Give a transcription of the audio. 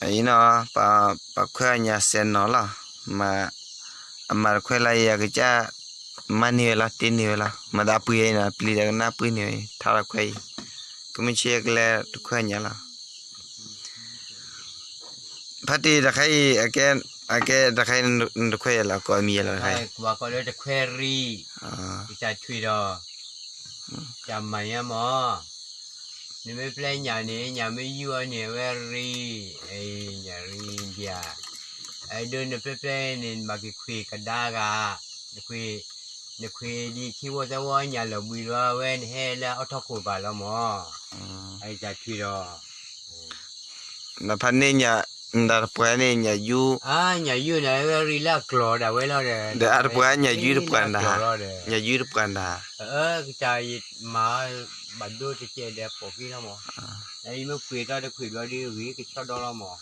အံၤနီၤ, ပှၤခွဲးအညါစဲးနီၤလီၤ, မ့ၢ်အမၤတခွဲးလၢအံၤ အကစၢ်မၤန့ၢ်ဝဲလီၤ, တ့န့ၢ်ဝဲလီၤ, မၤသးအပှ့ၤအံၤနီၤ, ပျံၤဒီးကနၣ်ပှ့ၤန့ၢ်ဝဲ, ထါလီၤခွဲးအံၤ, ကမ့ၢ်ဆ့ကလဲတခွဲးညါလီၤ. ဖါတံၢ်တခါအံၤ, အကဲတခါအံၤနတခွဲးယဲလီၤ, ကိးမံၤယဲလီၤတခါအံၤ, ကွၢ်ကီးလၢတခွဲးရံၣ်, ယတၢ်ထွံၣ်ဒီး တၢ်မၤညါမး, နမ့ၢ်ပျဲညၣ်န့ၣ် ညၣ်မ့ၢ်ယူၢ်အီၤန့ၣ် အဝဲရံၣ်, ညၣ်ရံၣ်ဒံးဧါ, အဒိနပျဲပျဲန့ၣ် နဘၣ်က့ၤခွံၣ်ကဒါဂၤ, နခွံၣ်, နခွံၣ်ဒ်ခံဝီသၢဝီညၣ်လီၤဘှံးလီၤ အဝဲနဟဲလၢအီထီၣ်ခိၣ်ဘၣ်လီၤမး, အတၢ်ထွံၣ်ဒီး နဖါန့ၣ်, နတၢ်တပှၢ်န့ၣ် ညၣ်ယူၢ်, ညၣ်ယူၢ်န့ၣ် အဝဲရံၣ်လၢအကျီၤဒၣ်ဝဲလီၤဒီး, ဒီးအတပှၢ်ညၣ်ယူၢ်တပှၢ်နၤ, ညၣ်ယူၢ်တပှၢ်နၤ, ကစၢ်ယမၤဘၣ်ဒိတကဲဒီးပိာ်က့ၤလီၤမး, ယမ့ၢ်ပှ့ၤသီတခွံၣ်ဘျီဒီးဂ့ၤကဆီဒီလီၤမး,